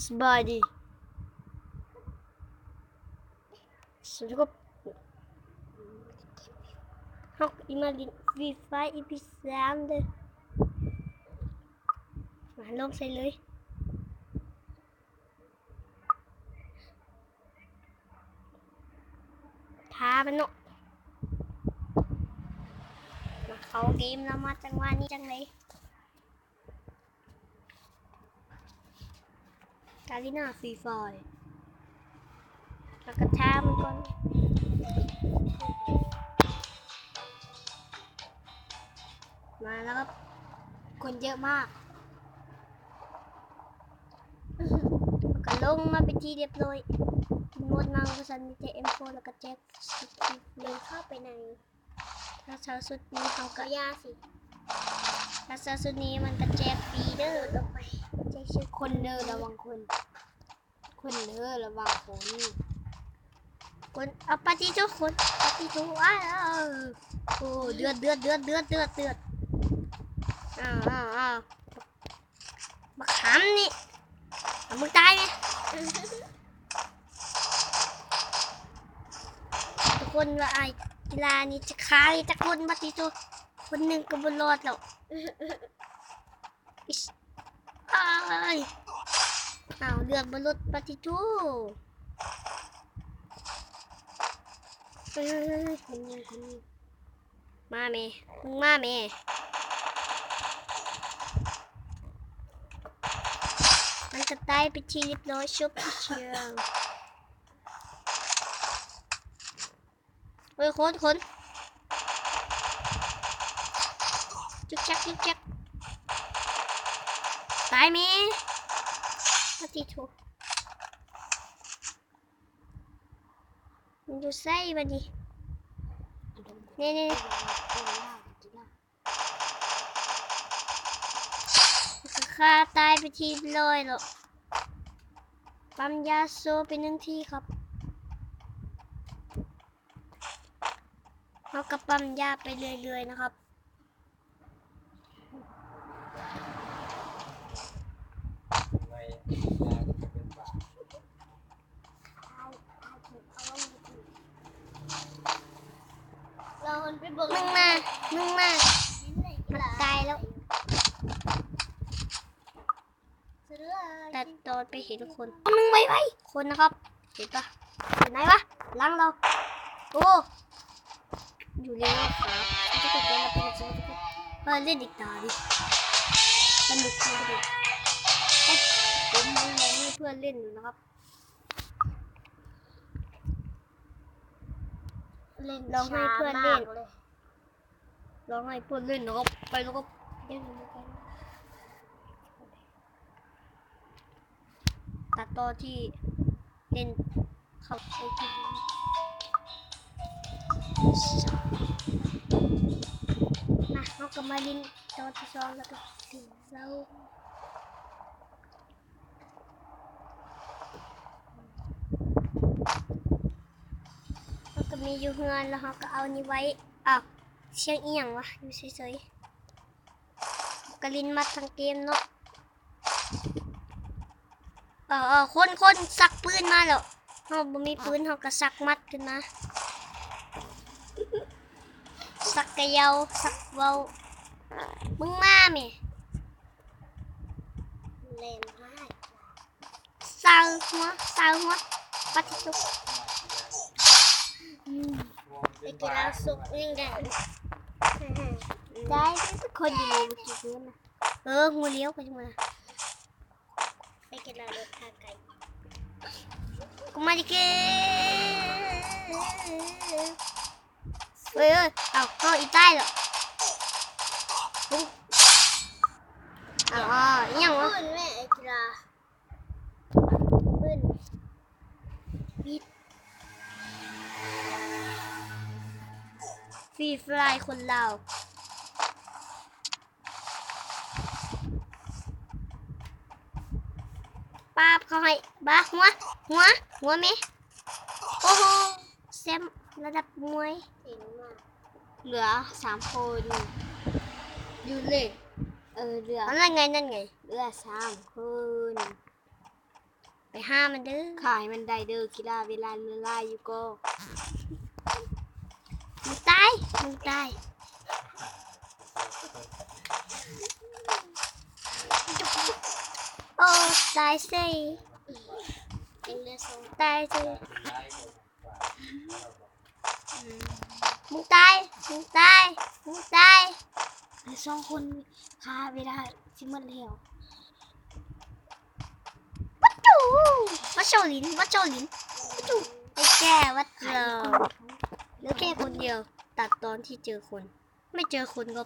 ສະບາຍດີ ສະຫວັດດີຄັບ ເຮົາອີກມາຫຼິ້ນຟຣີຟາຍອີພີສາມເດີ ມາ ລົງໃສ່ເລີຍ ຖ້າມັນເນາະ ມາເຂົ້າເກມແລ້ວ ມາຈັງຫວະນີ້ຈັ່ງໃດ ກາລີນາຟຣີຟາຍ ແລ້ວກໍຖ້າມັນກ່ອນ ມາແລ້ວຄັບ ຄົນເຍອະມາກ ແລ້ວກໍລົງມາເປັນທີ່ລຽບຮ້ອຍ ກິນໝົດແລ້ວ ວ່າຊັ້ນ ມີແຕ່ເອັມໂຟ ແລ້ວກໍແຈກ ເດີນເຂົ້າໄປໃນ ຖ້າເຊົ່າຊຸດນີ້ເຮົາກໍ ເອົາຢາຊິ ຖ້າເຊົ່າຊຸດນີ້ມັນກໍແຈກຟຣີເດີ ໂດດອອກໄປ ແຈກຊື່ຄົນເດີ ລະວັງຄົນ ຄົນເດີ ລະວັງຄົນ ຄົນ ເອົາ ປາຕິໂທ ຄົນ ປາຕິໂທ ອ້າວ ໂອ້ ເດືອດ ເດືອດ ເດືອດ ເດືອດ ເດືອດ ເດືອດ ອ້າວ ອ້າວ ອ້າວ ບັກຫຳນີ້ ເອົາ ມຶງຕາຍແມະ ທຸກຄົນວ່າອ້າຍກິລານີ້ຈະຂ້າໄດ້ຈັກຄົນ ປາຕິໂທ ຄົນໜຶ່ງກໍບໍ່ລອດແລ້ວ ອິ໊ສ ອ້າຍ ອ້າວ ເລືອດບໍ່ລົດ ປາຕິໂທ ເອີຍ ຄົນຍິງ ຄົນຍິງ ມາແມະ ມຶງມາແມະ ມັນກະຕາຍເປັນທີ່ລຽບຮ້ອຍ ຈົບທີ່ເຊື່ອງ ເອີຍ ຄົນ ຄົນ ຈຶກຈັກ ຈຶກຈັກ ຕາຍແມະ ປາຕິໂທ ມັນຢູ່ໃສບາດນີ້ ນີ້ໆ ຂ້າຕາຍໄປທີ່ລອຍແລ້ວ ປ້ຳຢາໂຊໄປໜຶ່ງທີຄັບ ເຮົາກໍປ້ຳຢາໄປເລື້ອຍໆນະຄັບ. ມຶງມາ ມຶງມາ ມັນຕາຍແລ້ວ. ຕັດຕອນໄປເຫັນຄົນ ໜຶ່ງໄວໆ ຄົນນະຄັບ ເຫັນປະ? ຢູ່ໃນວະ? ຫຼັງເຮົາ ໂອ້ ຢູ່ໃນເຮົາ ເອີ ເຫຼັ້ນອີກຕາດິ ສະໜຸກມາກເລີຍ ເອີ ຜົມຍັງໃຫ້ເພື່ອນເຫຼັ້ນຢູ່ນະຄັບ ເຫຼັ້ນ ລອງໃຫ້ເພື່ອນເຫຼັ້ນ ລອງໃຫ້ເພື່ອນເຫຼັ້ນນະຄັບ ໄປແລ້ວຄັບ ເຫຼັ້ນນຳກັນ. ຕັດຕໍ່ທີ່ເຫຼັ້ນເຂົ້າໄປທີ່ ມາ ເຮົາກໍມາຫຼິ້ນຕໍ່ທີ່ສອງ ແລ້ວກໍເຮົາ ເຮົາກໍມີຢູ່ເຮືອນ ແລ້ວເຮົາກໍເອົານີ້ໄວ້ ອ້າວ ສຽງອີ່ຫຍັງວະ ຢູ່ເສີຍໆ ກໍຫຼິ້ນໝັດທັງເກມເນາະ. ເອີ ເອີ ຄົນ ຄົນ ຊັກປືນມາແລ້ວ ເຮົາບໍ່ມີປືນ ເຮົາກໍຊັກໝັດຂຶ້ນມາ ຊັກກະເຍົາ ຊັກເວົ້າ ມຶງມາແມະ ແລ່ນມາ ໃສ່ຫົວ ໃສ່ຫົວ ປະຕິໂທ ອືມ ໄອ້ກິລາສົກຍັງໄດ້ ໄດ້ທຸກຄົນຢູ່ໃນເມື່ອກີ້ນີ້ນະ ເອີ ຫົວລ້ຽວກໍຍັງມາ ໄປກິນລາລົດທາງໄກ ກູມາດິເກ ເອີຍ ເອີຍ ເອົາ ເອົາ ອີຕາຍແລ້ວ ເອົາ ອີຫຍັງວະ ແມ່ໄອ້ກິລາ ປືນ ບີດ ຟຣີຟາຍຄົນລາວ. ປາບເຂົາໃຫ້ ບາ ຫົວ ຫົວ ຫົວແມ່ ໂອ້ໂຫ ແຊມລະດັບມວຍ ເກັ່ງມາກ ເຫຼືອສາມຄົນ ຢູ່ເລດ ເອີ ເຫຼືອ ນັ້ນໄງ ນັ້ນໄງ ເຫຼືອສາມຄົນ. ໄປຫາມັນເດີ້ ຂ້າໃຫ້ມັນໄດ້ເດີ້ ກິລາເວລາລະລາຍຢູ່ກໍ ມຶງຕາຍ ມຶງຕາຍ ໂອ້ ຕາຍເສຍ ຕາຍເສຍ ມຶງຕາຍ ມຶງຕາຍ ມຶງຕາຍ ສອງຄົນຂ້າເວລາຊິໝົດແລ້ວ ປະຕູ ມາໂຊລິນ ມາໂຊລິນ ປະຕູ ໄອ້ແກ່ວັດໂລ ເຫຼືອແຄ່ຄົນດຽວ ຕັດຕອນທີ່ເຈີຄົນ ໄມ່ເຈີຄົນກໍ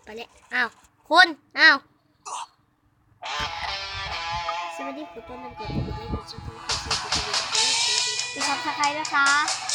ໄປແລ້ວ ອ້າວ ຄົນ ອ້າວ ສະຫວັດດີ ຂໍຕ້ອນຮັບເຂົ້າສູ່ Subscribe ນະຄະ.